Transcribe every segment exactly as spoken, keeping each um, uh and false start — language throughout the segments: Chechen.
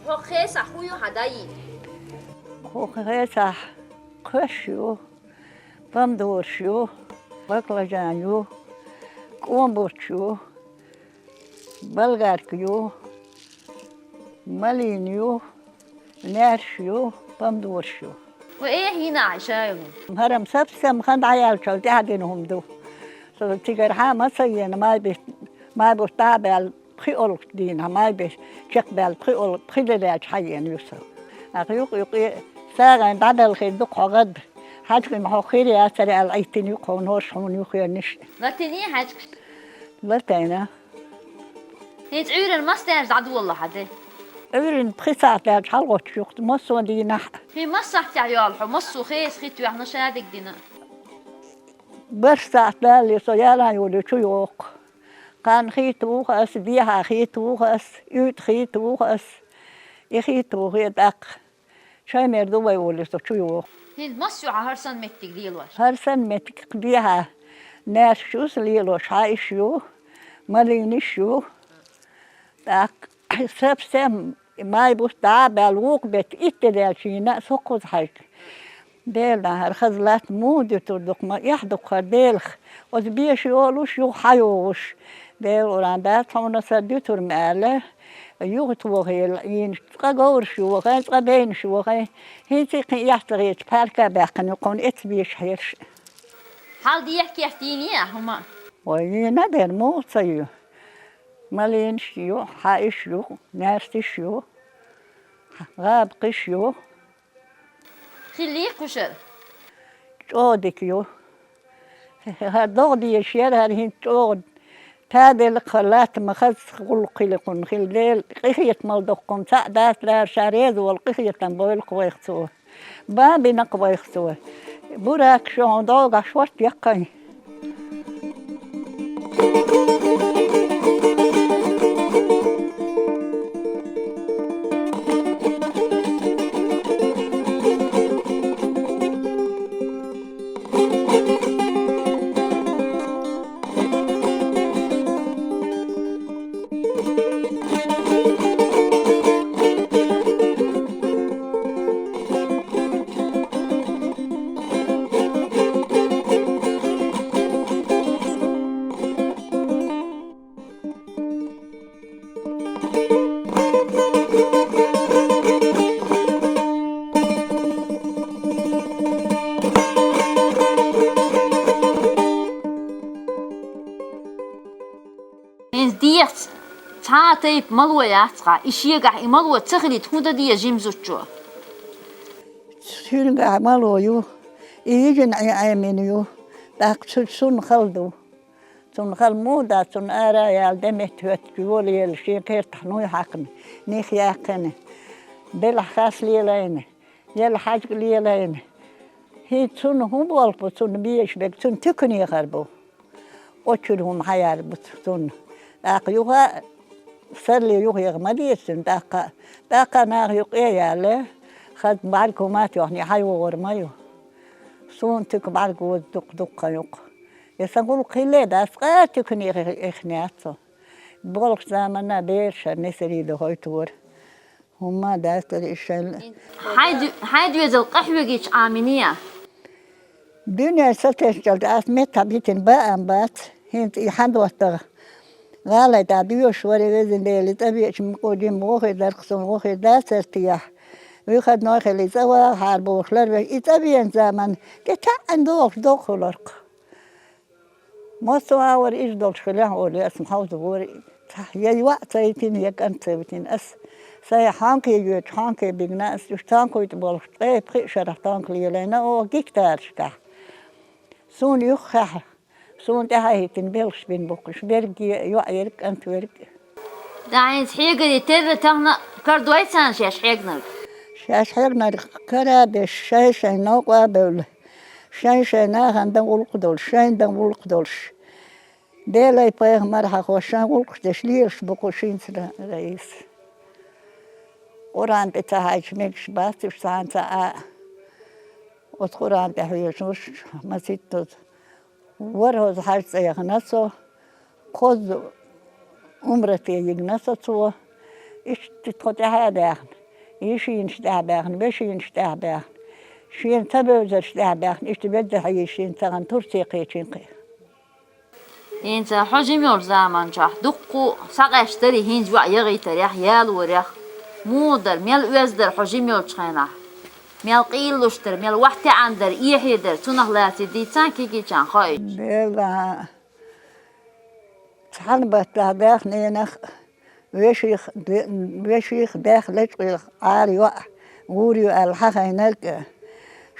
ХӀокху хесахь хӀун ю хьан дайин? ХӀокху хесахь кхоьш ю, помидораш ю, баклажан ю, кӀомбоч ю, болгарка ю, малина ю, наьрш ю, помидораш ю. Ва э, хӀинца Ӏайша ю. ХӀара-м совсем хан дӀаяьллачул тӀаьхьа дина хӀума ду. Со цигара хьа а ма ца йина, май бе-, май бутт дӀа а баьлла, пхи олгӀа дийнахь, май беш чекхбаьлла пхи олгӀа, пхи де даьлча хьаеана ю со. Нах юкъ-юкъе сагӀина дӀадала хир ду-кх хьо гӀадда. ХьаьжкӀа ма хьо хир яцара аьлла, Ӏиттина ю-кх хьуна хӀорш, хьуна ю хенаш. Латиний хьаьжкӀаш? Латийна. ХӀинца Ӏуьйранна маса даьржа дӀадолалу хьан де? Ӏуьйранна пхи сахьт даьлча хьалагӀоттуш ю-кх, массо а дийнахь. ХӀин маса сахьтехь йолу хьо, массо а хеса хи тоьхна, шадерг дина? БархӀ сахьт далале со яла йолий чу йогӀу-кх. Кхана хи туху ас, дехьа хи туху ас, уьйтӀа хи туху ас. И хи тухий тӀаккха. Шайн мер ду вай волий со чу йогӀу. ХӀинца маса ю хьан хӀара санна меттиг лелош? ХӀара санна меттиг дехьа наьрсаш ю сан лелош, хьаиш ю, малинаш ю. ТӀаккха совсем май бутт дӀа а баьлла, вукху беттан итт де даьлча йина а со кхуза хьаьжна. Дела, хӀара хаза латта муха дуьтур ду-кх, ма эхь ду-кх хӀара Делах. Оцу беша йолуш, юха хьайогӀуш. Делан урам бац хьуна сан дуьтур-м аьлла, юха тохийла йина, цкъа говраш йохий, цкъа бейнаш йохий. ХӀинца а кхин эхь ца хеташ, пхьаьрка а баьккхина ю-кх хьуна эцца беша хьерш. Хьал дехьа-кехь дийний ахь хӀума? Ой, йина дера, муха ца ю? Малинаш ю, хьаиш ю, наьрсаш ю, гӀабакхаш ю. Хиллий кхушара? ЧӀогӀа дика ю. ХӀара догӀа дезаш яра, хӀара хӀинца чӀогӀа таделла-кх хӀара латта, ма хаза гӀуллакх хили кхунна хила. Дела къинхетамалла доккху-м цхьаъ дац, дара ша реза волу къинхетам бойла-кх вайх цо. Бан бина-кх вайх цо. Буракаш ю хьуна догӀахь шорта яккхий. ХӀинца дехьа цхьа а тайпа мало яц хьан, и шегахь и мало ца хилийта хӀун дан деза жима зудчо? Цуьнгахь мало ю, и йижина Ӏе-, Ӏемина ю, тӀаккха цу-, цунна хала ду. Цунна хала муха дац, цунна ара а яьлла, де метта хӀоьттича йолаелла, шен кертахь нуй хьаькхна, них яьккхина, белахь хас лелайна, яла хьаьжкӀа лелайна. ХӀинца цунна хӀун болх бу, цунна безаш берг, цунна туьканехар бу. Очуьра хӀума хьаяр бу цунна. ТӀаккха юха а сарле юхаеха ма деза цуьнан, тӀаккха, тӀаккха наха юкъе а яьлла, хаза бӀаьрг хӀума а тоьхна, хьайогӀур ма ю. Суна туька бӀаьрг воза дукха-дукха юкъа. Я сан гӀуллакх хилла а дац, цкъа а туьканеха эхнехь со. Болхачу заманна бераш несарий дохуьйтура. ХӀумма а дац дара и шайна. Хьайн ду-, хьайн доьзал къахьоьгийча Ӏамийний ахь? Дуьне сатесначул тӀаьхьа ас меттахь битина баам бац, хӀинца и хьан доттагӀа. ГӀалай тӀехь доьшуш вара, везан Дела, и цӀа беача мукъо жимма вохуьйту дара-кх суна, вохуьйту дацара техьа. Выходной хилла и цӀа вахахьара бохуш ларвеш, и цӀа веанчу заманна тӀе таьӀӀина догӀуш догӀа хуьлура-кх. Массо а агӀор иза долуш хилахь олий, ас ма хьовза вора, я йоӀ ца йитина, я кӀант ца витина. Ас Сай хьанкхе йоьдуш, хьанкхе бигна ас, уьш тонкхуьйту болуш, ткъе пхиъ шарахь тонкха лелайна оха гектараш тӀехь. Суна юххехь, суна тӀаьхьа хӀиттина белхаш бина бу-кх уьш, берг а, йоӀ ерг а, кӀант верг а. Да, хӀинца хьегарий терра тахана кара дой царна шаьш хьегнарг? Шаьш хьегнарг кара а беш, шай-шайн новкъа а бевлла, шай-шайн нахана дан гӀуллакх долуш, шайна дан гӀуллакх долуш. Делай пайхамар хьахош шайн гӀуллакхаш деш лелаш бу-кх уьш хӀинца, Ра-, Раиса. Къуръан тӀе ца хьаьжча мегаш бац уьш цхьана цхьа а. Оцу Къуръан тӀе хьоьжуш, маситтаза ВорхӀаза-Хьаьжа цӀе яхана со, кхозза Умрате йигна со цо. Иштта тхо тӀаьхьа а даьхна, йишинаш тӀаьхьа баьхна, вешинаш тӀаьхьа баьхна, шена ца бевзарш тӀаьхьа баьхна, иштта ведда хьийзаш шена тахана Турце кхечина кхин. ХӀинца хьо жима йолчу заманчохь дуккха а схьакъаьстарий хӀинца йоӀ яхийтарехь, ялорехь? Муха дара, мел оьзда дара хьо жима йолчу хенахь? Мел къийлалуш дара, мел вахтаьӀна дара, эхье дара, цунах лаьцна дийцан кегийчарна хоуьйтуш? Делахь, цхьана баттахь дах ненах а, веших де-, веших а, дах лечкъоьху Ӏара йоӀ гӀур ю аьлла хьахийнарг а,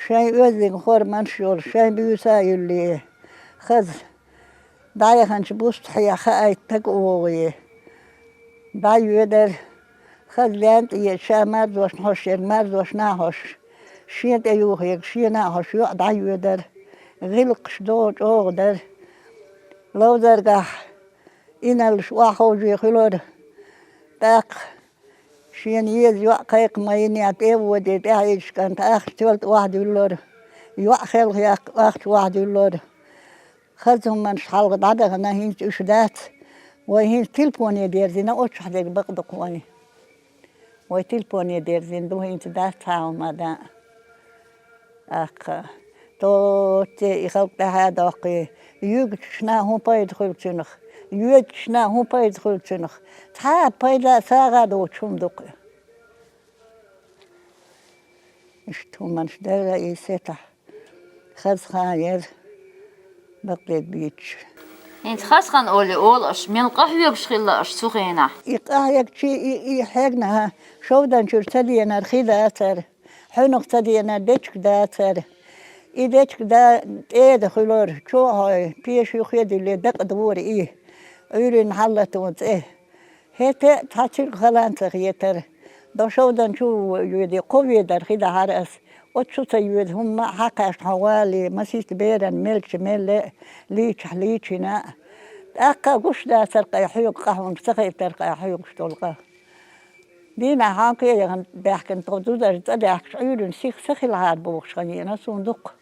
шайн оьздангалла хӀорманаш йолуш, шайн буьйса а юьллий, хаза дӀаяханчу бустахьех хаийта стаг а вогӀий, дӀайоьдара, хаза лаьнна тӀе ша марзошна хьожуш ерг марзошна а хьожуш, шен тӀе юхаерг шена а хьожуш йоӀ дӀайоьдара, гӀиллакхаш догӀу чӀогӀа дара. Ловзаргахь иналлаш охьаховший хуьлура, тӀаккха шена еза йоӀ кхайкха ма йинехь, тӀе а воде, тӀаьхьа ийзаш кӀант ахча тоьлла тӀе охьадуьллура, йоӀ хелхаяккха ахча охьадуьллура. Хаза хӀуманаш хьалха дӀадахана, хӀинца уьш дац. Вай хӀинца телефоне дерзина, оццахь дерг бакъ ду-кх вайн. Вай телефоне дерзина ду, хӀинца дац цхьа а хӀума дан. ТӀаккха тоцце и халкъ тӀаьхьа а доккхий, юьгучунна хӀун пайда хуьлу цуьнах, йоьдучунна хӀун пайда хуьлу цуьнах? Цхьа а пайда а, сагӀа а доцуш хӀума ду-кх и. Иштта хӀуманаш дара и сетахь. Хаза хан яра, бакъдерг дийцича. ХӀинца хаза хан олий олу аша, мел къахьоьгуш хилла аша цу хенахь? И къахьегчий, и, и хьегна, хӀа, шовданчуьра ца денар хи дацара, хьуьнах ца денар дечиг дацара. И дечиг да-, тӀеда хуьлура, чохь а пеша юххе а дуьллий, дакъа дора и, Ӏуьйранна хьаллатон цӀе. ХӀетте а цхьа цуьнга хала ца хетара. До шовданчу йоьде, кхо ведар хи дахьара ас. Оцу чу ца йоьду хӀумма а хьакхаьчна хьо валале, масийтта беран мелча мелле а, лийчахь лийчина а. ТӀаккха а гуш дацара-кх хьоьга къа хьуна, ца хетара-кх хьоьгуш долу къа. Дийнахь хьанкхе а яхана даьхкина тхо дузарчу цӀа даьхкича, Ӏуьйранна сиха са хилахьара бохуш хан еана суна дуккха.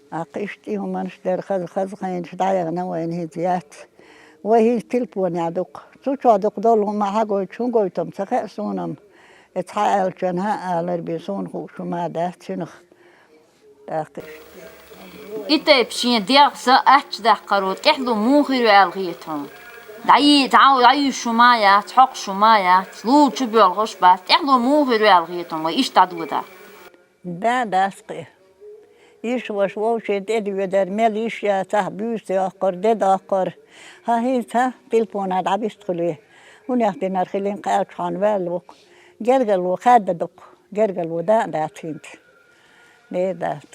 ТӀаккха иштта и хӀуманаш дара, хаза, хаза хенаш дӀаяхана вайна, хӀинца яц. Вай хӀинца телефонехь ду-кх. Цу чохь ду-кх долу хӀума хьагойтуш, хӀун гойту-м ца хаьа суна-м. И цхьа аьллачунна хӀаъ алар бен суна хууш хӀума дац цуьнах. ТӀаккха иштта. И тайпа шен дегӀ са ачча даккхаро тӀехь ло муха хир ю аьлла хета хьуна? ДӀайи-, дӀа-, дӀаюьйш хӀума яц, хьокхуш хӀума яц, лула чу боьлхуш бац, тӀехь ло муха хир ю аьлла хета хьуна, вай иштта дӀадода? Да, дас кхин. Йиша-ваша вовшийн тӀе доьдара, мел йиш яцахь, буьйса йоккхура, де доккхура. ХӀан, хӀинца телефона дӀабиста хуьлий. ХӀунех динарг хилийна кхаьллачхьана ваьлла ву-кх. Гергарло хаьдда ду-кх. Гергарло дан а дац хӀинца. Де дац.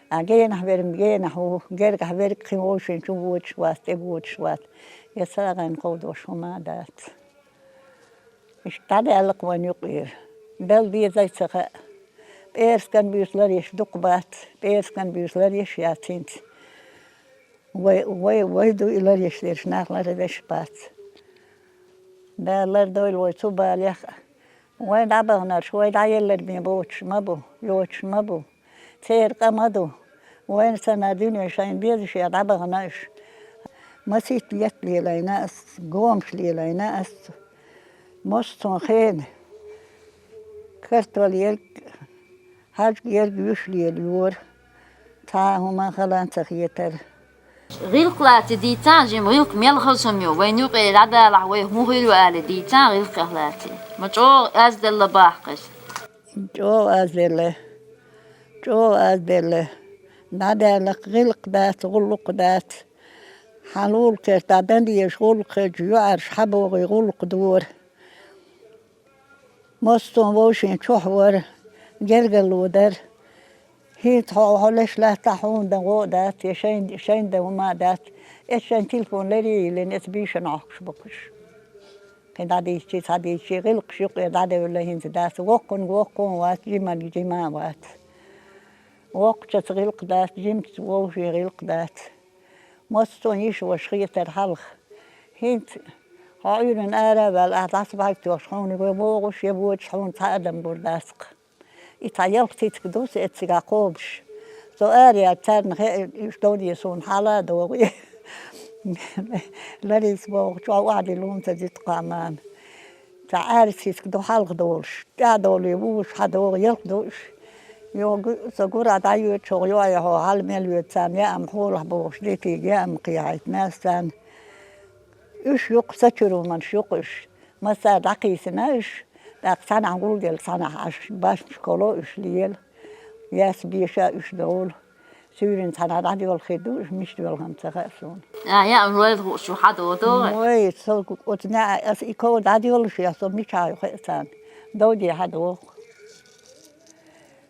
А генахь верг генахь ву, гергахь верг кхин вовшийн чу воьдуш вац, тӀе воьдуш вац. Я сагӀина кховдош хӀума а дац. Иштта дӀадаьлла-кх вайн юкъера. Дала деза ца хаьа. ПӀераскан буьйса ларъеш дукха бац, пӀераскан буьйса ларъеш яц хӀинца. Вай, вай, вай ду и ларъеш дерш, нах ларъеш бац. Дала лардойла вай цу балех а. Вайн дӀабаханарш вай дӀаеллар бен боцуш ма бу, йоцуш ма бу. Церан къа ма ду. Вайна санна дуьне шайна безашехь дӀабахана уьш. Масийтта етт лелайна ас, гомаш лелайна ас. Массо а хенахь картол ерг, хьаьжкӀа ерг, юьш лелайора. Цхьа а хӀума хала ца хетара. ГӀиллакх лаций дийцан, жима гӀиллакх мел хаза хӀума ю, вайна юкъе дӀадалахь, вай хӀун хир ю алий дийцан гӀиллакхех лаций. Ма чӀогӀа аз делла боху-кх иза. ЧӀогӀа аз делла. ЧӀогӀа аз делла. ДӀадаьлла-кх гӀиллакх дац, гӀуллакх дац. Хьан лула кертахь дан дезаш гӀуллакх хилча, йоӀарш хьабогӀий гӀуллакх дора. Моссо а вовшийн чохь вара, гергарло дара. ХӀинца хьо, хьо леш латтахь, хьуна дан гӀо а дац, я шайн, шайн дан хӀума а дац. Эцу шайн телефон леррийиллина, эцу бийшина Ӏохкуш бу-кх уьш. Кхин дӀадийцчий, цхьа дийцчий, гӀиллакхаш юкъе дӀадевлла хӀинца дац. Воккхунга воккха а вац, жиманга жима а вац. Воккхачаьрца гӀиллакх дац, жимачаьрца вовшийн гӀиллакх дац. Массо а йиша-ваша хетара хьалха. ХӀинца хьо Ӏуьйранна ара а ваьлла, ахь дӀасабахьийтош хьуна вай богӀуш, я бочаш хьуна цхьа адам гур дац-кх. И цхьа ялх цициг ду сан эццигахь кхобуш. Со ара яьлча царна хи-, уьш довде суна хьала а догӀу. Лариса боху, чӀогӀа охьадилла хӀума ца дитакхахь мама. Цхьа аьрру цициг ду хьалха долуш, тӀаьхьа долий вуьйш хьан догӀу, ялх ду уьш. Йо, гу-, со гура дӀайоьду чӀогӀа йоӀе хьо, хьала мел йоьду царна яам хьолахь бохуш, детига яам кхехьийта маьрша царна. Уьш юккъе са чуьра хӀуманаш юккъе уьш. Массара дӀакхийсина уьш, тӀаккха цхьанхьа гулделла, цхьанхьа Ӏаш, башмачу коло уьш лела, яьсса беша уьш довла. Суьйранна цхьанхьа дӀадоьлхуш хир ду уьш, мича доьлху-м ца хаьа суна. А, яам лойла хууш ю хьан догӀу? Вай, со оцу неӀа аса и ков дӀадоьллуш я, со мичахь ю хаьа царна. Довде хьан догӀу.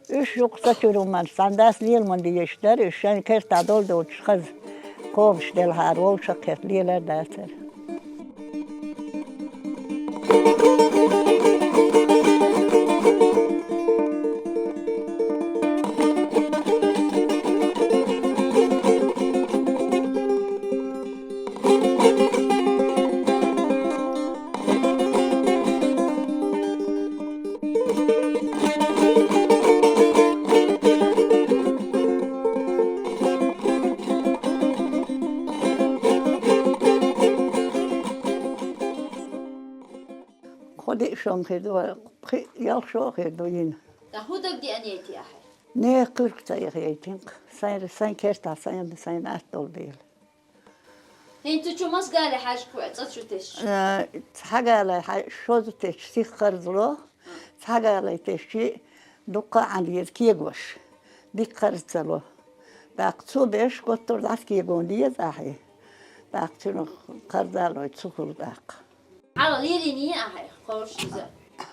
Уьш юккъе са чуьра хӀуманаш, цхьана дас леламан дезаш дара, уьш шайн кертахь долу доцуш хаза кхобуш делахьара, вовшах а кхетта лелар а дацара. Кхо-диъ шо-м хир ду, пхи-ялх шо а хир ду йина. Ткъа хӀун дагадеанийти ахьа? Нехан куьрг ца яхийтина-кх. Сайн, сайн кертахь, сайн, сайн атта долу дела. ХӀинца цу чу маса гали хьаьжча кху цӀа чу тесча? Э, цхьа гали хьаьжча, шозза тесча сиха харзло, цхьа гали тесча дуккха а Ӏан деза кегош, дика харз ца ло. ТӀаккха цу беш готтур дӀасакегон деза ахьа. ТӀаккха цуьнах харзалой цу хуьлу тӀаккха. Хьала лелийний ахьа, кхочушдиза?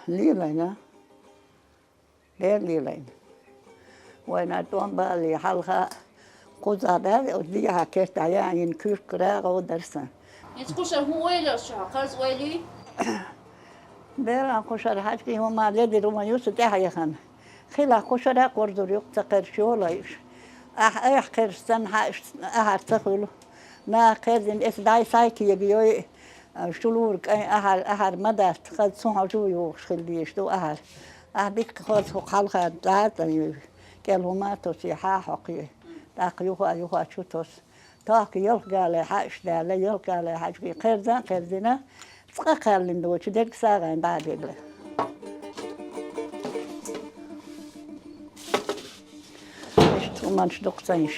Лелийна. Дера лелийна. Вайна тӀом балале хьалха кхузахь баьлла, оцу дехьа кертахь яйна куьркара гӀовдар сан. Иза кхушара хӀун ойла йолуш ю хьо, харз ойла юй? Беран кхушара хьаьжкӀий хӀума ледира ван ю сан тӀаьхьа яхана. Хилахь кхушара а кхорзур ю-кх, ца кхерча йолу айш. Ахь айхьа кхерча санна хьаьжча ахьар ца хуьлу. Наха кхерзина эца дай сай кегайой, шу лура кӀайн ахьар, ахьар ма дац, хаза цу хьожа а юхуш хила дезаш ду ахьар. Ахь дикка хоза хӀокху хьалха дӀа а тӀан юй, кӀел хӀума а тосий, хьа а хьокхий, тӀаккха юха а, юха а чу тосу. Тохка ялх гали хьаьжча даьлла, ялх гали хьаьжкӀий кхерзан а кхерзина, цкъа кхаьллина доцу дерг сагӀина дӀа а дегла. Иштта хӀуманаш ду-кх сайн уьш.